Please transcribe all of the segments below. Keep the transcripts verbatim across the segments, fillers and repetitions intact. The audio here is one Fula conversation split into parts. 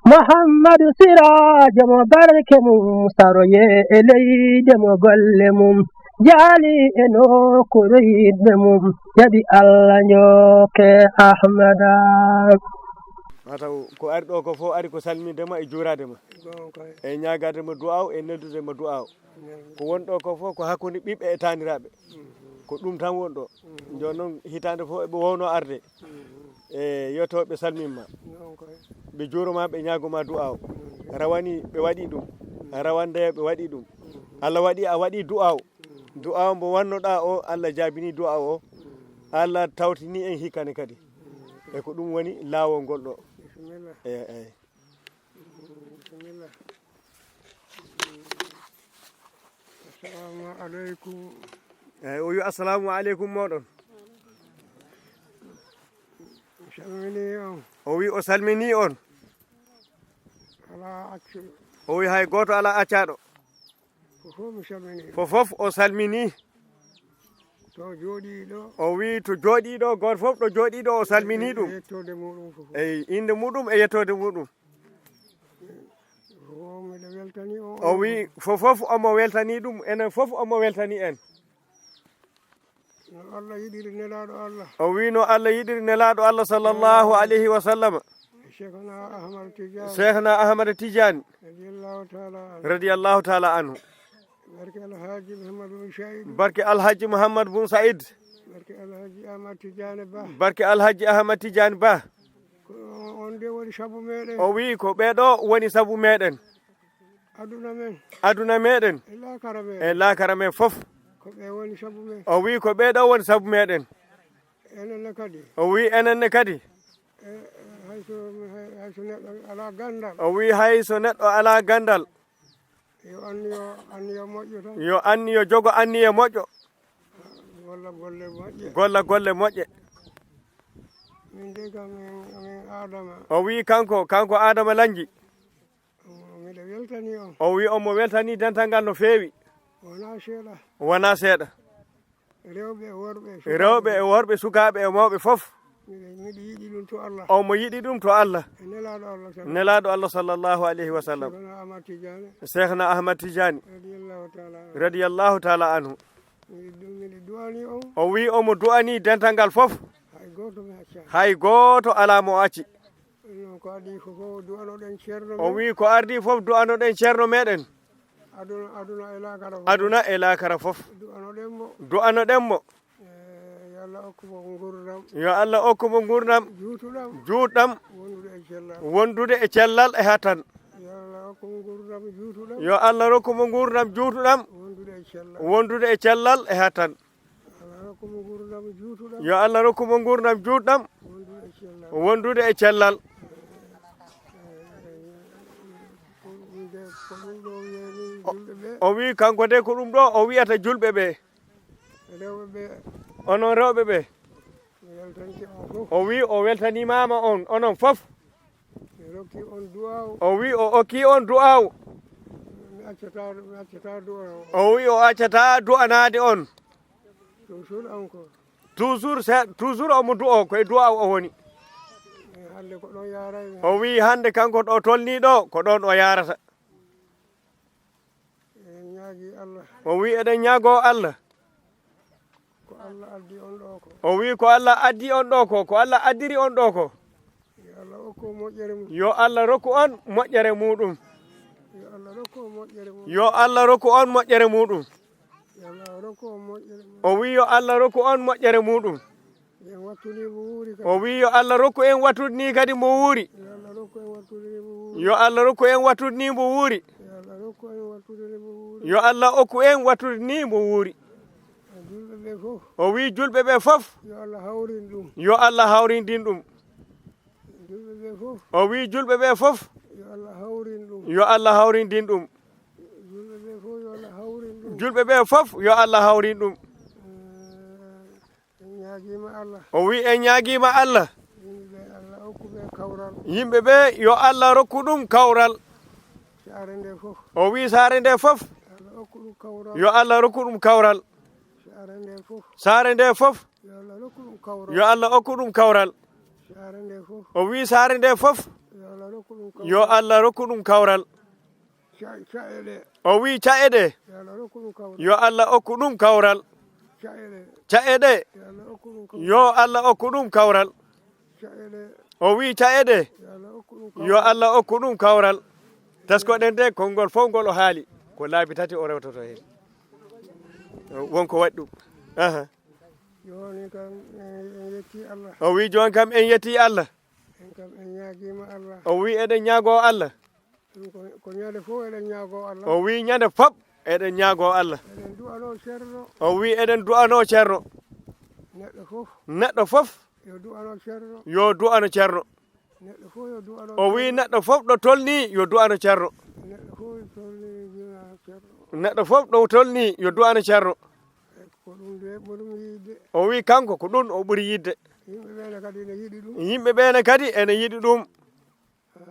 Muhammadu Siraajo mo barke mum saroye e leyde mo golle mum jaali e nokkuure yiɗɓe mum jaɓi Allah njokke Ahmada. Mataw ko ari ɗo ko fof ari ko salminde ma e juuraade ma. Gonga koy. E ñaagaade ma du'aaw e neldude ma du'aaw. Ko won ɗo ko fof ko hakkunde ɓiɓɓe e taaniraaɓe. Ko ɗum tan won ɗo. Jooni noon hitaande fof eɓe wowno arde. E yetooɓe salmimma. Gonga koy. Ɓe juuroma ɓe ñaagoma du'aaw. Rawani ɓe waɗi ɗum. Rawande ɓe waɗi ɗum. Allah waɗi a waɗi du'aaw. Du'aaw mbo wannoɗa o Allah jaabini du'aaw o. Allah tawtini en hikkane kadi. E ko ɗum woni laawol ngol ɗo. Bisimilla. Eyi, eyi. Bisimilla. Assalamu aleykum. Eyi, o wi assalamu aleykum moɗon. Mi salmini on. O wi o salmini on. Ala accu. O wi hay gooto ala accaɗo. Ko fof mi salmini. Ko fof o salmini. To jooɗiɗo. O wi to jooɗiɗo, gooto fof ɗo jooɗiɗo o salmini ɗum. E yettode muɗum fof. Eyi, innde muɗum e yettode muɗum. Fof miɗo weltani on. O wi fof fof omo weltani ɗum, enen fof omo weltani en. No Allah yiɗiri Nelaaɗo Allah. O wi no Allah yiɗiri Nelaaɗo Allah sallallahu alayhi wa sallam. Cheikhna Ahmad Tidiane. Cheikhna Ahmad Tidiane. Radiyallahu taala anhu. Radiyallahu taala anhu. Barke Alhaji Muhammad bun Said. Barke Alhaji Muhammad bun Said. Barke Alhaji Ahmad Tidiane Ba. Barke Alhaji Ahmad Tidiane Ba. Ko on de woni sabu meɗen. O wi ko ɓeɗo woni sabu meɗen. Aduna men. Aduna meɗen. E laakara men. E laakara men fof. Ko ɓe woni sabu men. O wi ko ɓeɗo woni sabu meɗen. Enen ne kadi. O wi enen ne kadi. E, e, hayso, hay-, hayso neɗɗo ala gandal. O wi hay so neɗɗo ala gandal. Yo anniyo, anniyo moƴƴo tan. Yo anniyo jogo anniye moƴƴo. Golla golle moƴƴe. Golla golle moƴƴe. Min de kam min, min Adama. O wi kanko, kanko Adama Lanji. Miɗo weltani on. O wi omo weltani dental ngal no feewi. Wona seeɗa. Wona seeɗa. Rewɓe e worɓe, sukaaɓe. Rewɓe e worɓe, sukaaɓe e mawɓe fof. Miɗo, miɗo yiɗi ɗum to Allah. Omo yiɗi ɗum to Allah. E Nelaaɗo Allah sallallahu. Nelaaɗo Allah sallallahu alayhi wa sallam. Cheikhna Ahmad Tidiane. Cheikhna Ahmad Tidiane. Radiyallahu taala anhu. Radiyallahu taala anhu. Miɗo du-, miɗo du'ani on. O wi omo du'ani dental ngal fof. Hay gooto mi acca. Hay gooto alaa mo o acci. Ɗum ko adii ko fof du'anoɗen Ceerno men. O wi ko ardii fof du'anoɗen Ceerno meɗen. Aduna, aduna e laakara fof. Aduna e laakara fof. Du'anoɗen mo. Du'anoɗen mo. Eh, yo Allah okku mo nguurndam. Yo Allah okku mo nguurndam. Juutuɗam. Juutɗam. Wondude e cellal. Wondude e cellal e hattan. Yo Allah okku mo nguurndam juutuɗam. Yo Allah rokku mo nguurndam juutuɗam. Wondude e cellal. Wondude e cellal e hattan. Allah rokku mo nguurndam juutuɗam. Yo Allah rokku mo nguurndam juutɗam. Wondude e cellal. Wondude e cellal. Ko ɗum ɗo wiyani julɓe ɓe. O wi kanko de ko ɗum ɗo o wiyata julɓe ɓe. Rewɓe ɓe. Onon rewɓe ɓe. Mi weltanke on fof. O wi o weltanimaama on, onon fof. Mi rokki on du'aaw. O wi o okki on du'aaw. Mi accata, mi accata du'aaw. O wi o accata du'anaade on. Toujours encore. Toujours, c'est, toujours omo du'o, ko e du'aaw o woni. Eh, hannde ko ɗon yaaraymi. O wi hannde kanko ɗo tolni ɗo, ko ɗon o yaarata. Eɗen ñaagi Allah. O wi eɗen ñaago Allah. Ko Allah addi on ɗo ko. O wi ko Allah addi on ɗo ko, ko Allah addiri on ɗo ko. Yo Allah okku on moƴƴere mum. Yo Allah rokku on moƴƴere muɗum. Yo Allah rokku on moƴƴere mum. Yo Allah rokku on moƴƴere muɗum. Yo Allah rokku on moƴƴere mum. O wi yo Allah rokku on moƴƴere muɗum. En wattu ni mo wuuri kadi. O wi yo Allah rokku en wattude ni kadi mo wuuri. Yo Allah rokku en wattude ni mo wuuri. Yo Allah rokku en wattude ni mo wuuri. Yo Allah rokku en wattude ni mo wuuri. Yo Allah okku en wattude ni mo wuuri. E julɓe ɓe fof. O wi julɓe ɓe fof. Yo Allah hawrin ɗum. Yo Allah hawrindin ɗum. Julɓe ɓe fof. O wi julɓe ɓe fof. Yo Allah hawrin ɗum. Yo Allah hawrindin ɗum. Julɓe ɓe fof yo Allah hawrin ɗum. Julɓe ɓe fof yo Allah hawrin ɗum. Eh, en ñaagiima Allah. O wi en ñaagiima Allah. Yimɓe ɓe Allah okku ɓe kawral. Yimɓe ɓe yo Allah rokku ɗum kawral. Saare nde fof. O wi saare nde fof. Allah okku ɗum kawral. Yo Allah rokku ɗum kawral. Saare nde fof. Saare nde fof. Yo Allah rokku ɗum kawral. Yo Allah okku ɗum kawral. Saare nde fof. O wi saare nde fof. Yo Allah Yo Allah rokku ɗum kawral. O wii ca'e ɗe. Yo Allah okku ɗum kawral. Ca'e ɗe. Yo Allah okku ɗum kawral. O wii ca'e ɗe. Yo Allah okku ɗum kawral. Taskoɗen de konngol fof ngol o haali. Ko laabi tati o rewtoto heen. Won ko waɗi ɗum. Aha. Jooni kam en, en yetti Allah. O wii jooni kam en yetti Allah. En kam en ñaagiima Allah. O wii eɗen ñaagoo Allah. Ɗum ko, ko ñande fof eɗen ñaagoo Allah. O wii ñande fof eɗen ñaagoo Allah. Eɗen du'anoo Ceerno. O wii eɗen du'anoo Ceerno. Neɗɗo fof. Neɗɗo fof. Yo du'ano Ceerno. Yo du'ano Ceerno. Neɗɗo fof yo du'ano. O wii neɗɗo fof ɗo tolnii yo du'ano Ceerno. Neɗɗo fof yo tolnii yo du'ano Ceerno. Neɗɗo fof ɗo tolnii yo du'ano Ceerno. E ko ɗum de ɓuri yiɗde. O wii kanko ko ɗum o ɓuri yiɗde. Yimɓe ɓeene kadi ene yiɗi ɗum. Yimɓe ɓeene kadi ene yiɗi ɗum. Ah,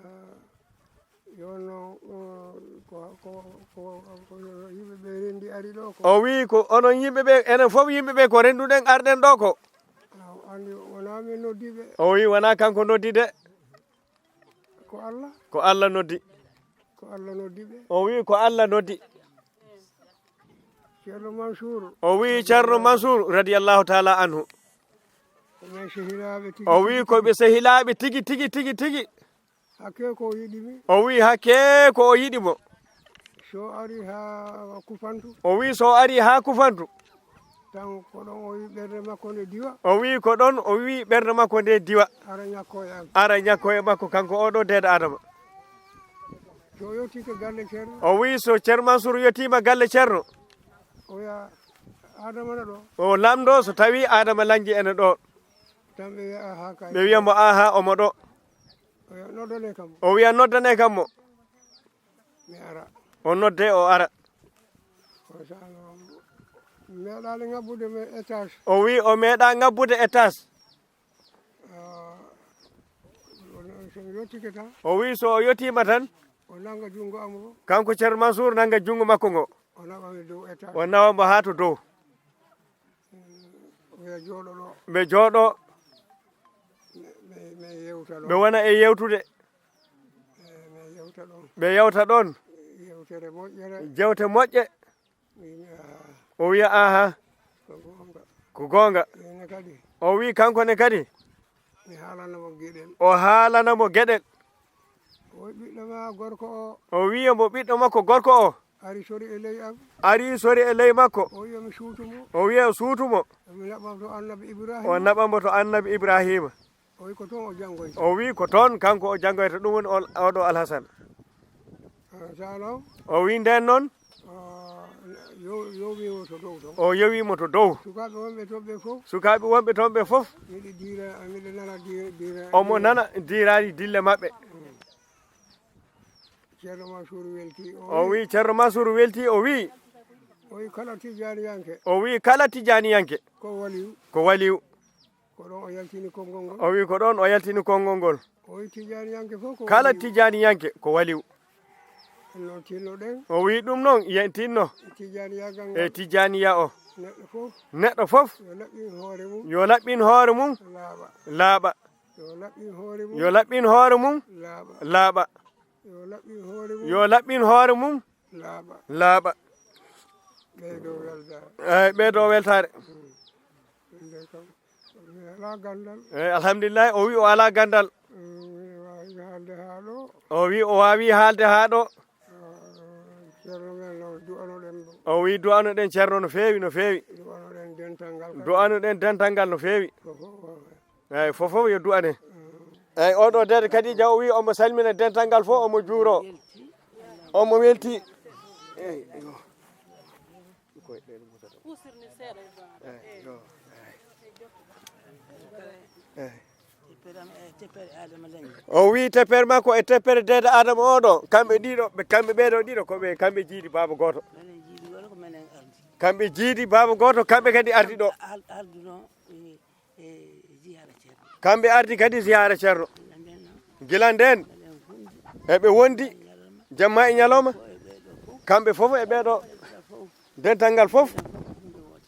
yo no, uh, ko, ko, ko, ko yimɓe ɓe renndi ari ɗo ko. O wii ko onon yimɓe ɓe, enen fof yimɓe ɓe ko rennduɗen arɗen ɗo ko. Ah, anndi wonaa min noddi ɓe. O wii wonaa kanko noddi de. Ko Allah. Ko Allah noddi. Ko Allah noddi ɓe. O wii ko Allah noddi. Ceerno Mansuur. O wii Ceerno Mansuur radiyallahu taala anhu. Ko men sehilaaɓe tigi. O wii ko ɓe sehilaaɓe tigi, tigi, tigi, tigi. Hakke ko o yiɗi mi. O wii hakke ko o yiɗi mo. So ari haa Kufantu. O wii so ari haa Kufantu. Tan ko ɗon o yi ɓernde makko nde diwa. O wii ko ɗon o wii ɓernde makko nde diwa. Ara ñakko e am. Ara ñakko e makko kanko oɗo deeɗo Adama. So o yottike galle Ceerno. O wii so Ceerno Mansuur yottiima galle Ceerno. O wiya Adama ne ɗo. O lamndoo so tawii Adama Laŋnji ene ɗo. Tan ɓe wiya aha kay. Ɓe wiya mo aha omo ɗo. O wiya noddane kam. O wiya noddane kam mo. Mi ara. O nodde o ara. O sa-, meeɗaali ŋabbude mo étage. O wii o meeɗaa ŋabbude étage. Ah, so mi yottike tan. O wii so o yottiima tan. O nannga junngo am o. Kanko Ceerno Mansuur nannga junngo makko ngo. O nawa mi dow étage. O nawa mo haa to dow. Ɓe jooɗo ɗo. Ɓe jooɗo. Ɓe, ɓe, ɓe yewta ɗo. Ɓe wona e yewtude. Ɓe, ɓe yewta ɗon. Ɓe yewta ɗon. Yewtere moƴƴere. Jewte moƴƴe. Mi wi'a, o wiya, aha. Ko goonga. Ko goonga. Ene kadi. O wi kanko ne kadi. Mi haalana mo geɗel. O haalana mo geɗel. O wi ɓiɗɗo ma gorko o. O wiya mo ɓiɗɗo makko gorko o. Ari sori e ley am. Ari sori e ley makko. O wiya mi suutu mo. O wiya suutu mo. Mi naɓa mo to Annabi Ibrahima. O naɓa mo to Annabi Ibrahima. O wi ko toon o janngoyta. O wi ko toon kanko o janngoyta, ɗum woni on, oɗo Alhasan. Ah, sa noon. O wi ndeen noon. Ah, yo-, yowi mo to dow toon. O yowi mo to dow. Sukaaɓe wonɓe toon ɓe fof. Sukaaɓe wonɓe toon ɓe fof. Miɗo diira, miɗo nana diira, diira, omo diira. Nana diiraali dille maɓɓe. Mm. Ceerno Mansuur welti, o o wi, wi Ceerno Mansuur welti, o wi. O wi kala Tijaaniyanke. O wi kala Tijaaniyanke. Ko waliyu. Ko waliyu. Ko ɗon o yaltini konngol ngol. O wi ko ɗon o yaltini konngol ngol. O wi Tijaaniyanke fof ko kala waliyu. Tijaaniyanke ko waliyu. Ɗum noon tinnoɗen. O wi ɗum noon yen tinno. Tijaaniyagal ngal. E Tijaaniya o. Neɗɗo fof. Neɗɗo fof. Yo laɓɓin hoore mum. Yo laɓɓin hoore mum. Laaɓa. Laaɓa. Yo laɓɓin hoore mum. Yo laɓɓin hoore mum. Laaɓa. Laaɓa. Yo laɓɓin hoore mum. Yo laɓɓin hoore mum. Laaɓa. Laaɓa. Ɓeydo weltaare. Eey, ɓeydo weltaare. Hmm. Nde kam, mi alaa ganndal. Eey, alhamdulillahi, o wi o alaa ganndal. Hmm, mi waawi haalde haa ɗo. O wi o waawi haalde haa ɗo. Ah, Ceerno men no du'anoɗen mo. O wi du'anoɗen Ceerno no feewi, no feewi. Du'anoɗen dental ngal kam. Du'anoɗen dental ngal no feewi. Ko fof, fof. Eey, fof, fof yo du'ane. Eey, oɗo deeɗo Kadija o wi omo salmina dental ngal fof, omo juuro. Omo welti. Eey, yo. Eey, yo. Eey. Eey. O wi teppere makko e teppere deeɗo Adama oɗo, kamɓe ɗiɗo, ɓe, kamɓe ɓeeɗo ɗiɗo ko ɓe, kamɓe jiidi baaba gooto. Kamɓe jiidi baaba gooto, kamɓe kadi ardi ɗo. E ziyaara Ceerno. Kamɓe ardi kadi ziyaara Ceerno. Gila ndeen, eɓe wondi jamma e ñalawma. Kamɓe fof e ɓeeɗo dental ngal fof,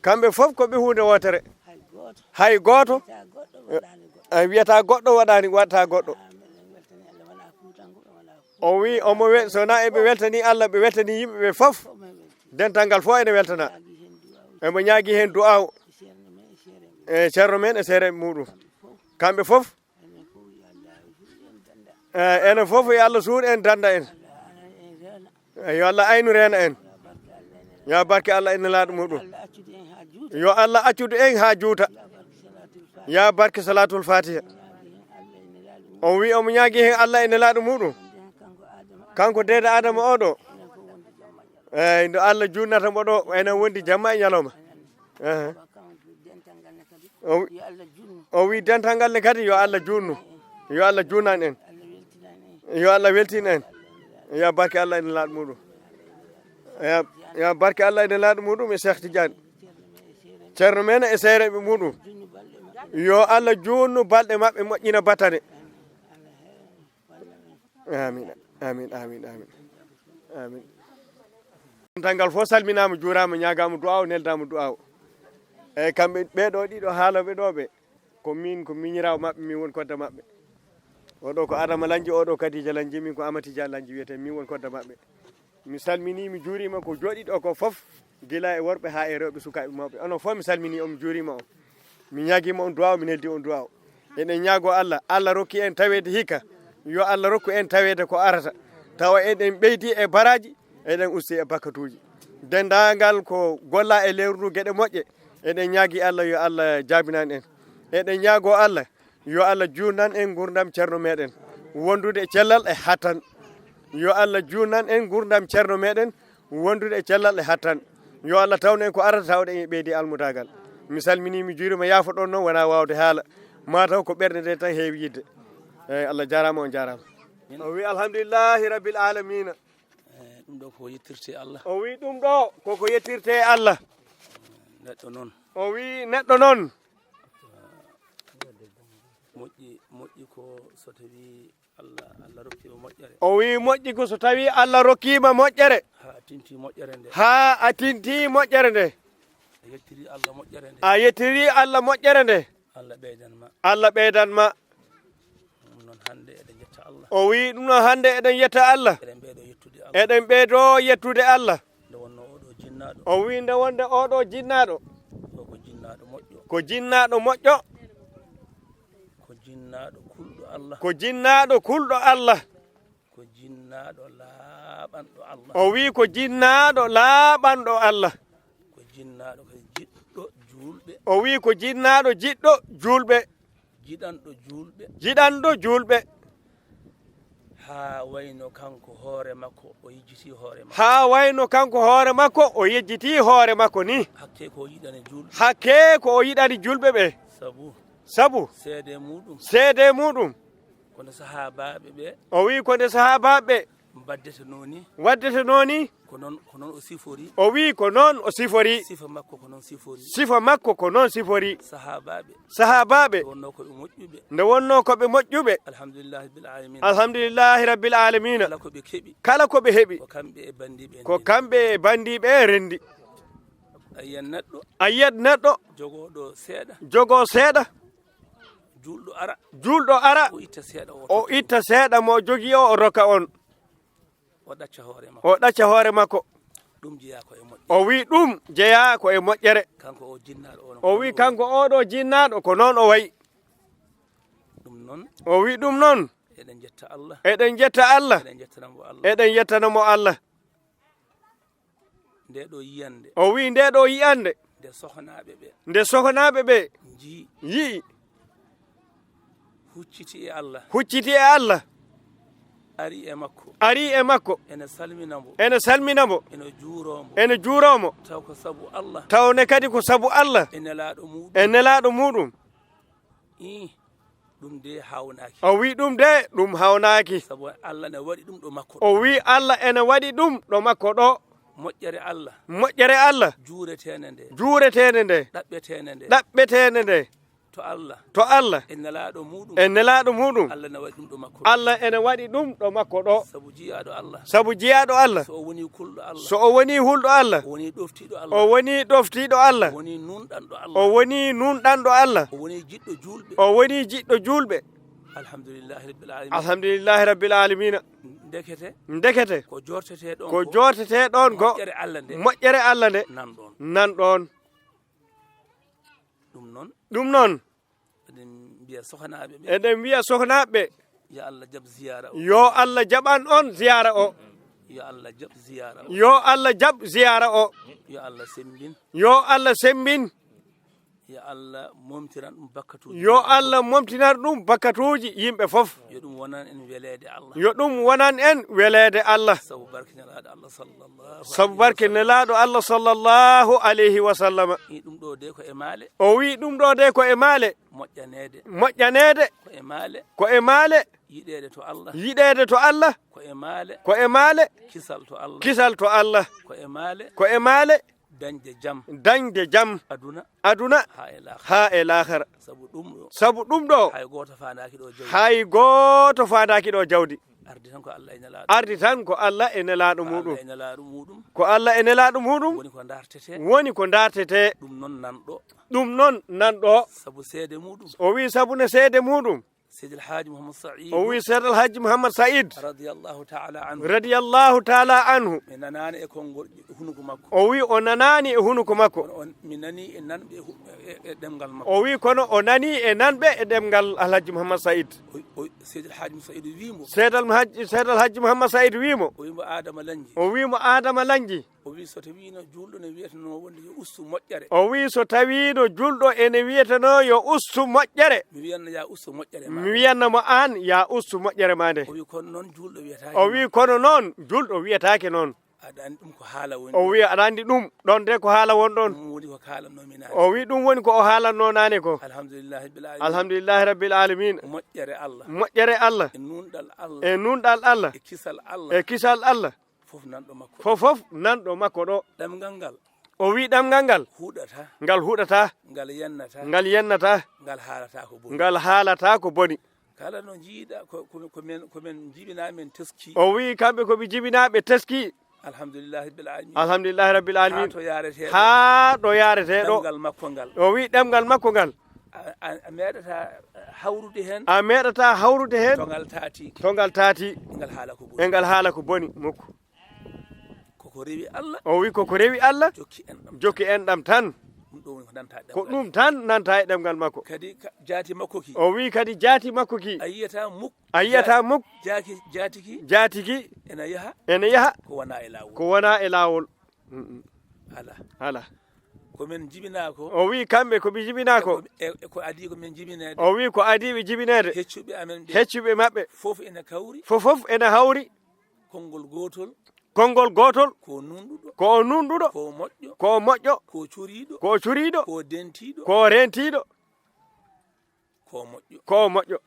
kamɓe fof ko ɓe huunde wootere. Hay gooto wiyata goɗɗo waɗaani, waɗata goɗɗo. O wi omo wel, so na eɓe weltani Allah, ɓe weltani yimɓe ɓe fof. Dental ngal fof ene weltana. Emo ñaagi heen du'aaw. E ceerno men e seereeɓe muɗum. Kamɓe fof. E, enen fof yo Allah suur en, danda en. E, yo Allah aynu reena en. Ya barke Allah e nelaaɗo muɗum. Yo Allah accudu en haa juuta. Ya barke salatul fatiha. O wi omo ñaagi heen Allah e nelaaɗo muɗum. Kanko deeda Adama oɗo. Eyi, nde Allah junnata mo ɗo, enen wondi jamma e ñalawma. Ehe. O wi, o wi dental ngal ne kadi yo Allah junnu. Yo Allah junnan en. Yo Allah weltin en. Ya barke Allah e nelaaɗo muɗum. Ya, ya barke Allah e nelaaɗo muɗum e Cheikh Tidiane. Ceerno men e seereeɓe muɗum. Yo Allah junnu balɗe maɓɓe, moƴƴina battane. Amin, amin, amin, amin. Amin. Dental ngal fof salminaama, juuraama, ñaagaama du'aaw, neldaama du'aaw. Eyi, kamɓe ɓee ɗoo ɗiɗo haalooɓe ɗoo ɓe, ko min, ko miñiraawo maɓɓe, min woni kodda maɓɓe. Oɗo ko Adama Lanji, oɗo Kadija Lanji, min ko Amatija Lanji wiyetee, min woni kodda maɓɓe. Mi salminii, mi juuriima ko jooɗii ɗoo ko fof, gila e worɓe haa e rewɓe, sukaaɓe, mawɓe. Onon fof mi salminii on, mi juuriima on. Mi ñaagiima on du'aaw, mi neldii on du'aaw. Eɗen ñaagoo Allah, Allah rokki en taweede hikka. Yo Allah rokku en taweede ko arata. Tawa eɗen ɓeydi e baraaji, eɗen usti e bakkatuuji. Denndaangal ko golla e lewru ndu geɗe moƴƴe, eɗen ñaagii Allah, yo Allah jaabinan en. Eɗen ñaagoo Allah, yo Allah juutnan en nguurndam ceerno meɗen, wondude e cellal e hattan. Yo Allah juutnan en nguurndam ceerno meɗen, wondude e cellal e hattan. Yo Allah tawnu en ko arata, tawde en e ɓeydi almudaagal. Mi salminii, mi juuriima, yaafoɗon noon, wonaa waawde haala. Maa taw ko ɓernde nde tan heewi yiɗde. Eyi, Allah jaaraama, on jaaraama. O wi alhamdulillahi rabbil alamina. Eh, ɗum ɗo ko yettirte Allah. O wi ɗum ɗo koko yettirte Allah. Neɗɗo noon. O wi neɗɗo noon. Moƴƴi, moƴƴi ko so tawi Allah, Allah rokkiima moƴƴere. O wi moƴƴi ko so tawi Allah rokkiima moƴƴere. Haa a tinti moƴƴere nde. Haa a tinti moƴƴere nde. A yettiri Allah moƴƴere nde. A yettiri Allah moƴƴere nde. Allah ɓeydan ma. Allah ɓeydan ma. Ɗum noon hannde eɗen njetta Allah. O wi ɗum noon hannde eɗen yetta Allah. Eɗen ɓeydo yettude Allah. Eɗen ɓeydo yettude Allah. Nde wonno oɗo jinnaaɗo. O wi nde wonde oɗo jinnaaɗo. Ko, ko jinnaaɗo moƴƴo. Ko jinnaaɗo moƴƴo. Ko jinnaaɗo kulɗo Allah. Ko jinnaaɗo kulɗo Allah. Ko jinnaaɗo laaɓanɗo Allah. O wi ko jinnaaɗo laaɓanɗo Allah. Ko jinnaaɗo kadi jiɗɗo juulɓe. O wi ko jinnaaɗo jiɗɗo juulɓe. Jiɗanɗo juulɓe. Jiɗanɗo juulɓe. Haa wayno kanko hoore makko o yejjiti hoore makko. Haa wayno kanko hoore makko o yejjiti hoore makko ni. Hakke ko o yiɗani juulɓe. Hakke ko o yiɗani juulɓe ɓe. Sabu. Sabu. Seede muɗum. Seede muɗum. Kono sahaabaaɓe ɓe. O wi ko nde sahaabaaɓe ɓe. Mbaddete nooni. Waddete nooni. Ko noon, ko noon o sifori. O wi ko noon o sifori. Sifa makko ko noon sifori. Sifa makko ko noon sifori. Sahaabaaɓe. Sahaabaaɓe. Nde wonnoo ko ɓe moƴƴuɓe. Nde wonnoo ko ɓe moƴƴuɓe. Alhamdulillahi rabbil alamina. Alhamdulillahi rabbil alamina. Kala ko ɓe keɓi. Kala ko ɓe heɓi. Ko kamɓe e banndiiɓe en. Ko kamɓe e banndiiɓe en renndi. A yiyat neɗɗo. A yiyat neɗɗo. Jogooɗo seeɗa. Jogoo seeɗa. Juulɗo ara. Juulɗo ara. O itta seeɗa o. O itta seeɗa mo jogii o, o rokka on. O ɗacca hoore makko. O ɗacca hoore makko. Ɗum jeyaa ko e moƴƴere. O wi ɗum jeyaa ko e moƴƴere. Kanko o jinnaaɗo o. O wi kanko oɗo jinnaaɗo ko noon o wayi. Ɗum noon. O wi ɗum noon. Eɗen njetta Allah. Eɗen njetta Allah. Eɗen njettanamo Allah. Eɗen njettanamo Allah. Nde ɗo yiyannde. O wi nde ɗo yiyannde. Nde sohnaaɓe ɓe. Nde sohnaaɓe ɓe. Njii. Yi'i. Hucciti e Allah. Hucciti e Allah. Ari e makko. Ari e makko. Ene salmina mo. Ene salmina mo. Ene juuroo mo. Ene juuroo mo. Taw ko sabu Allah. Taw ne kadi ko sabu Allah. E nelaaɗo muɗum. E nelaaɗo muɗum. Ii, ɗum de haawnaaki. O wi ɗum de, ɗum haawnaaki. Sabu Allah ne waɗi ɗum ɗo makko ɗo. O wi Allah ene waɗi ɗum ɗo makko ɗo. Moƴƴere Allah. Moƴƴere Allah. Juureteende nde. Juureteende nde. Ɗaɓɓeteende nde. Ɗaɓɓeteende nde. To Allah. To Allah. E nelaaɗo muɗum. E nelaaɗo muɗum. Allah ne waɗi ɗum ɗo makko ɗo. Allah ene waɗi ɗum ɗo makko ɗo. Sabu jiyaaɗo Allah. Sabu jiyaaɗo Allah. So o woni kulɗo Allah. So o woni hulɗo Allah. O woni ɗoftiiɗo Allah. O woni ɗoftiiɗo Allah. O woni nunɗanɗo Allah. O woni nunɗanɗo Allah. O woni jiɗɗo juulɓe. O woni jiɗɗo juulɓe. Alhamdulillahi rabbil alamina. Alhamdulillahi rabbil alamina. Ndekete. Ndekete. Ko jortete ɗon ko. Ko jortete ɗon ko. Moƴƴere Allah nde. Moƴƴere Allah nde. Nan ɗon. Nan ɗon. Ɗum noon. Ɗum noon. Eɗen mbiya sohnaɓe ɓe. Eɗen mbiya sohnaɓe ɓe. Yo Allah jaɓ ziyara o. Yo Allah jaɓan on ziyara o. Yo Allah jaɓ ziyara o. Yo Allah jaɓ ziyara o. Yo Allah sembin. Yo Allah sembin. Yo Allah momtinan ɗum bakkatuuji. Yo Allah momtinan ɗum bakkatuuji yimɓe fof. Yo ɗum wonan en weleede Allah. Yo ɗum wonan en weleede Allah. Sabu barke nelaaɗo Allah sallallahu. Sabu barke nelaaɗo Allah sallallahu alayhi wa sallam. Ii, ɗum ɗo de ko e maale. O wi ɗum ɗo de ko e maale. Moƴƴaneede. Moƴƴaneede. Ko e maale. Ko e maale. Yiɗeede to Allah. Yiɗeede to Allah. Ko e maale. Ko e maale. Kisal to Allah. Kisal to Allah. Ko e maale. Ko e maale. Dañde jam. Dañde jam. Aduna. Aduna. Haa e laakhara. Haa e laakhara. Sabu ɗum ɗo. Sabu ɗum ɗo. Hay gooto faandaaki ɗo jawdi. Hay gooto faandaaki ɗo jawdi. Ardi tan ko Allah e nelaaɗo. Ardi tan ko Allah e nelaaɗo muɗum. Ko Allah e nelaaɗo muɗum. Ko Allah e nelaaɗo muɗum. Woni ko dartete. Woni ko dartete. Ɗum noon nan ɗo. Ɗum noon nan ɗo. Sabu seede muɗum. O wi sabu ne seede muɗum. Seydi El Hadji Mouhammad Saïd. O wi Seydi El Hadji Mouhammad Saïd. Radiyallahu ta'ala anhu. Radiyallahu ta'ala anhu. Mi nanaani e konngol hunuko makko. O wi o nanaani e hunuko makko. Kono on, mi nani e nanɓe e hu-, e, e ɗemngal makko. O wi kono o nani e nanɓe e ɗemngal Alhaji Mouhammad Saïd. O, o, Seydi El Hadji Mouhammad Saïd wi mo. Seydi El Hadji, Seydi El Hadji Mouhammad Saïd wi mo. O wi mo Adama Lanji. O wi mo Adama Lanji. O wi so tawiino juulɗo ne wiyetenoo wonde yo ustu moƴƴere. O wi so tawiino juulɗo ene wiyetenoo yo ustu moƴƴere. Mi wiyanno ya ustu moƴƴere ma. Mi wiyanno mo aan ya ustu moƴƴere ma nde. O wi kono noon juulɗo wiyetaake. O wi kono noon juulɗo wiyetaake noon. Aɗa anndi ɗum ko haala woni. O wi aɗa anndi ɗum ɗon de ko haala won ɗon. Ɗum woni ko kaalannomi naane. O wi ɗum woni ko o haalanno naane ko. Alhamdulillahi rabbil alamin. Alhamdulillahi rabbil alamin. Moƴƴere Allah. Moƴƴere Allah. E nunɗal Allah. E nunɗal Allah. E kisal Allah. E kisal Allah. Fof nanɗo makko. Fof, fof nanɗo makko ɗo. Ɗemngal ngal. O wi ɗemngal ngal. Huɗata. Ngal huɗata. Ngal yennata. Ngal yennata. Ngal haalata ko boni. Ngal haalata ko boni. Kala no njiiɗa ko, ko, ko men, ko men jibina men teski. O wi kamɓe ko ɓe jibinaaɓe teski. Alhamdulillahi rabbil alamin. Alhamdulillahi rabbil alamin. Haa to yaarete ɗo. Haa ɗo yaarete ɗo. Ɗemngal makko ngal. O wi ɗemngal makko ngal. A, a, a meeɗata hawrude heen. A meeɗata hawrude heen. To ngal taati. To ngal taati. E ngal haala ko boni. E ngal haala ko boni. Mukko. Koko rewi Allah. O wi koko rewi Allah. Jokki enɗam. Jokki enɗam tan. Ɗum ɗo woni ko nanta e ɗemngal. Ko ɗum tan nanta e ɗemngal makko. Kadi ka, jaati makko ki. O wi kadi jaati makko ki. A yiyata muk. A yiyata muk. Jaaki, jaatiki. Jaatiki. Ena yaha. Ena yaha. Ko wona e laawol. Ko wona e laawol. Mm, mm. Ala. Ala. Ko men jibinaa ko. O wi kamɓe ko ɓe jibinaa ko. E, e ko adii ko men jibineede. O wi ko adii ɓe jibineede. Heccuɓe amen ɓe. Heccuɓe maɓɓe. Fof ena kawri. Fof, fof ena hawri. Konngol gootol. Konngol gootol. Ko nunɗuɗo. Ko o nunɗuɗo. Ko o moƴƴo. Ko o moƴƴo. Ko o coriiɗo. Ko o coriiɗo. Ko o dentiiɗo. Ko o rentiiɗo. Ko o moƴƴo. Ko o moƴƴo.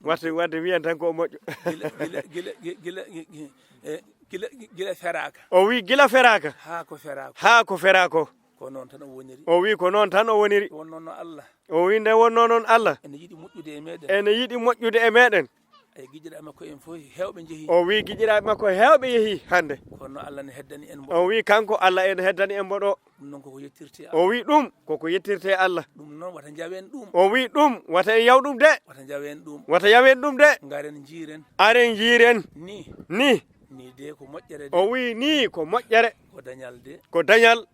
Waɗde, waɗde wiyen tan ko o moƴƴo. Gila, gila, gila, gi-, gila, gi-, gi-, eh, gila, gi-, gila feraaka. O wi gila feraaka. Haa ko feraako. Haa ko feraako. Ko noon tan o woniri. O wi ko noon tan o woniri. Wonno no Allah. O wi nde wonno noon Allah. Ene yiɗi moƴƴude e meɗen. Ene yiɗi moƴƴude e meɗen. E giƴiraaɓe makko en fof heewɓe njehi. O wi giƴiraaɓe makko heewɓe yehi hannde. Kono Allah ne heddani en mbo. O wi kanko Allah ene heddani en mbo ɗo. Ɗum noon koko yettirte Allah. O wi ɗum koko yettirte Allah. Ɗum noon wata njawen ɗum. O wi ɗum wata en yaw ɗum de. Wata njawen ɗum. Wata yawen ɗum de. Ngaren njiiren. Aren njiiren. Ni. Ni. Ni de ko moƴƴere de. O wi ni ko moƴƴere. Ko dañal de. Ko dañal.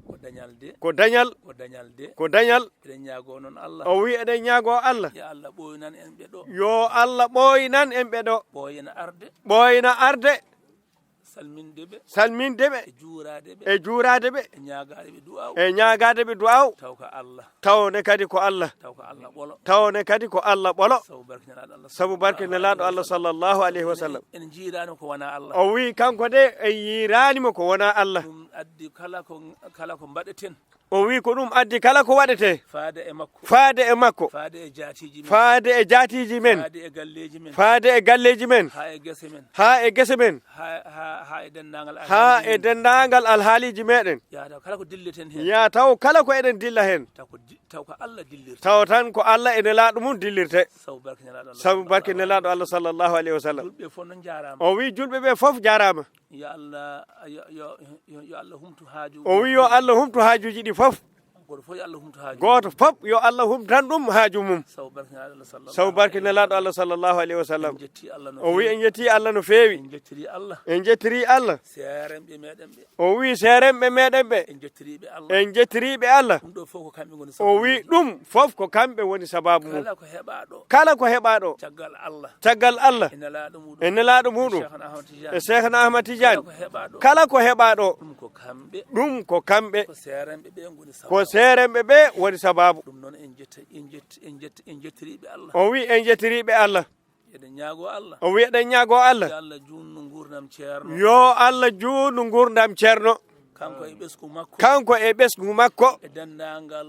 Ko dañal de. Ko dañal. Ko dañal de. Ko dañal. Eɗen ñaagoo noon Allah. O wi eɗen ñaagoo Allah. Yo Allah ɓooynan en ɓe ɗo. Yo Allah ɓooynan en ɓe ɗo. Ɓooyna arde. Ɓooyna arde. Salminde ɓe. Salminde ɓe. E juuraade ɓe. E juuraade ɓe. E ñaagaade ɓe du'aaw. E ñaagaade ɓe du'aaw. Taw ko Allah. Taw ne kadi ko Allah. Taw ko Allah ɓolo. Taw ne kadi ko Allah ɓolo. Sabu barke nelaaɗo Allah. Sabu barke nelaaɗo Allah sallallahu alayhi wa sallam. En njiiraano ko wonaa Allah. O wi kanko de en yiiraani mo ko wonaa Allah. Ɗum addi kala ko, kala ko mbaɗeten. O wi ko ɗum addi kala ko waɗetee. Faade e makko. Faade e makko. Faade e jaatiiji men. Faade e jaatiiji men. Faade e galleeji men. Faade e galleeji men. Haa e gese men. Haa e gese men. Haa, haa, haa e denndaangal alhaaliiji men. Haa e denndaangal alhaaliiji meɗen. Yaa taw kala ko dilleten heen. Yaa taw kala ko eɗen dilla heen. Taw ko di-, taw ko Allah dillirte. Taw tan ko Allah e nelaaɗo mum dillirte. Sabu barke nelaaɗo Allah. Sabu barke nelaaɗo Allah sallallahu alayhi wa sallam. Julɓe fof noon njaaraama. O wi julɓe ɓe fof njaaraama. Yo Allah, yo, yo, yo, yo Allah humtu haaju. O wi yo Allah humtu haajuuji ɗi fof. Gooto fof yo Allah humtu haaju mum. Gooto fof yo Allah humtan ɗum haaju mum. Sabu barke Nelaaɗo Allah sallallahu Sabu alaihi barke wasallam. Nelaaɗo Allah sallallahu alaihi wasallam. En jetti Allah no O wi feewi. En jetti Allah no feewi. En jettiri Allah. En jettiri Allah. Seerenɓe meɗen ɓe. O wi seerenɓe meɗen ɓe. En jettiriɓe Allah. En jettiriɓe Allah. Ɗum ɗo fof ko kamɓe ngoni O wi sababuji. Ɗum fof ko kamɓe woni sababu mum. Kala ko heɓa ɗo. Kala ko heɓa ɗo. Caggal Allah. Caggal Allah. E Nelaaɗo muɗum. E Nelaaɗo muɗum. E Cheikhna Ahmad Tidiane. E Cheikhna Ahmad Tidiane. Kala ko heɓa ɗo. Kala ko heɓa ɗo. Ɗum ko kamɓe. Ɗum ko kamɓe. Ko seerenɓe ɓe ngoni Ko sababu. Seerenɓe ɓe woni sababu. Ɗum noon en jetta-, en jett-, en jett-, en jettiriɓe Allah. O wi en jettiriɓe Allah. Eɗen ñaago Allah. O wi eɗen ñaago Allah. Yo Allah juutnu nguurndam Ceerno. Yo Allah juutnu nguurndam Ceerno. Kanko e ɓesngu makko. Kanko e ɓesngu makko. E denndaangal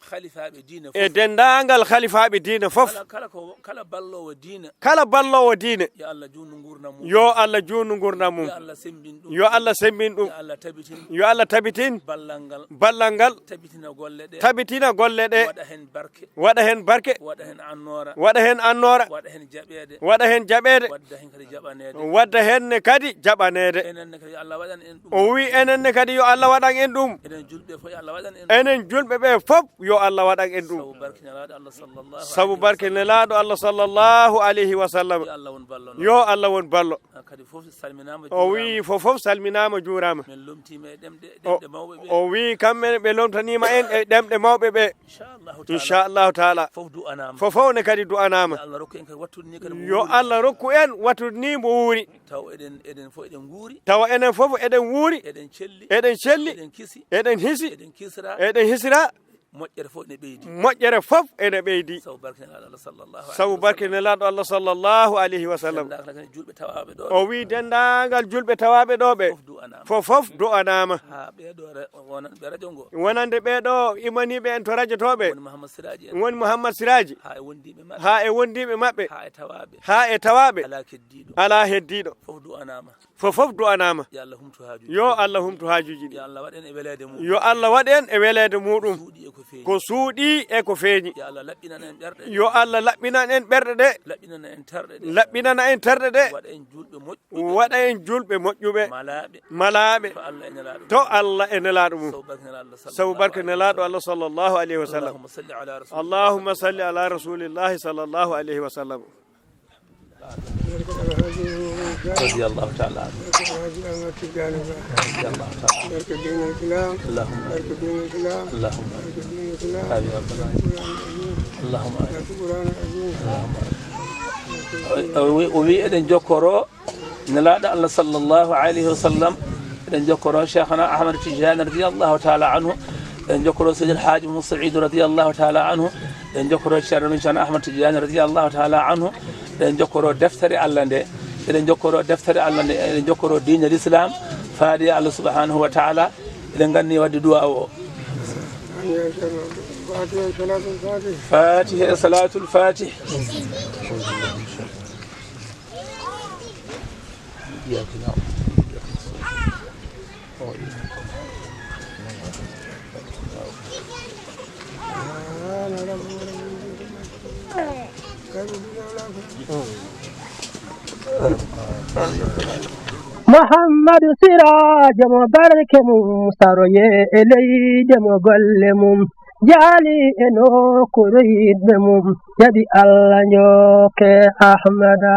khalifaaɓe diine E fof. Denndaangal khalifaaɓe diine fof. Kala, kala ko, kala balloowo diine. Kala balloowo diine. Yo Allah juutnu nguurndam mum. Yo Allah juutnu nguurndam mum. Yo Allah semmbin ɗum. Yo Allah semmbin ɗum. Yo Allah tabitin. Yo Allah tabitin. Ballal ngal. Ballal ngal. Tabitina golle ɗe. Tabitina golle ɗe. Waɗa heen barke. Waɗa heen barke. Waɗa heen annoora. Waɗa heen annoora. Waɗa heen jaɓeede. Waɗa heen jaɓeede. Wadda heen kadi jaɓaneede. Wadda heen ne kadi jaɓaneede. Enen ne kadi yo Allah waɗan en ɗum. O wi enen ne kadi yo Allah waɗan en ɗum. Enen julɓe fof yo Allah waɗan en ɗum. Enen julɓe ɓe fof yo Allah waɗan en ɗum. Sabu barke Nelaaɗo Allah sallallahu Sabu alaihi barke wasallam. Nelaaɗo Allah sallallahu alaihi wasallam. Yo Allah won ballo noon. Yo Allah won ballo. Ah, kadi fof salminaama O juuraama. Wi fof fof salminaama juuraama. Min lomtiima e ɗemɗe, O, ɗemɗe mawɓe ɓe. O wi kamɓe ɓe lomtaniima en e ɗemɗe mawɓe ɓe. Inchallahu taala. Inchallahu taala. Fof du'anaama. Fof fof ne kadi du'anaama. Yo Allah rokku en kadi wattude ni kadi mo Yo wuuri. Allah rokku en wattude ni mo wuuri. Taw eɗen, eɗen fof eɗen nguuri. Tawa enen fof eɗen wuuri. Eɗen celli. Eɗen celli. Eɗen kisi. Eɗen hisi. Eɗen kisra. Eɗen hisira. Moƴƴere fof ene ɓeydi. Moƴƴere fof ene ɓeydi. Sabu barke Nelaaɗo Allah sallallahu alaihi wasallam. Sabu barke Nelaaɗo Allah sallallahu alaihi wasallam. Denndaangal kadi julɓe tawaaɓe ɗo O ɓe. Wi denndaangal julɓe tawaaɓe ɗo ɓe. Fof du'anaama. Fof fof du'anaama. Haa ɓee ɗo re-, wonanɓe radio ngo. Wonande ɓee ɗo imaniiɓe en to radio to ɓe. Woni Muhammad Siraji en. Woni Muhammad Siraji. Haa e wondiiɓe maɓɓe. Haa e wondiiɓe maɓɓe. Haa e tawaaɓe. Haa e tawaaɓe. Alaa keddiiɗo. Alaa heddiiɗo. Fof du'anaama. Fof fof du'anaama. Yo Allah humtu haajuuji. Yo Allah humtu haajuuji ɗi. Yo Allah waɗ en e weleede mum. Yo Allah waɗ en e weleede muɗum. Suuɗi e ko feeñi. Ko suuɗi e ko feeñi. Yo Allah laɓɓinan en ɓerɗe ɗe. Yo Allah laɓɓinan en ɓerɗe ɗe. Laɓɓinana en terɗe ɗe. Laɓɓinana en terɗe ɗe. Waɗa en julɓe moƴƴuɓe. Waɗa en julɓe moƴƴuɓe. Malaaɓe. Malaaɓe. To Allah e Nelaaɗo mum. To Allah e Nelaaɗo mum. Sabu barke Nelaaɗo Sabu barke Nelaaɗo Allah sallallahu alaihi wasallam. Allahumma salli ala Rasulillah. Allahumma salli ala Rasulillahi sallallahu alaihi wasallam. Radiyallahu ta'ala anhu. Radiyallahu ta'ala anhu. Allahumma. Amin ya rabbal alamin. Allahumma. Allahumma. O wi, o wi eɗen jokkoro Nelaaɗo Allah sallallahu alaihi wasallam, eɗen jokkoro Cheikhana Ahmad Tidiane radiyallahu ta'ala anhu, eɗen jokkoro Seydi El Hadji Moussa Saïd radiyallahu ta'ala anhu, eɗen jokkoro Ceerno men Ceerno Ahmad Tidiane radiyallahu ta'ala anhu, eɗen jokkoro deftere Allah nde, eɗen jokkoro deftere Allah nde, eɗen jokkoro diine l'islam, faade Allah subhanahu wa ta'ala, eɗen nganndi wadde du'a o. Fatiha e salatul fatih. Muhammadu Siraajo mo barke mum saroye e leyde mo golle mum jaali e nokkuure yiɗɓe mum jaɓi Allah njokke Ahmada.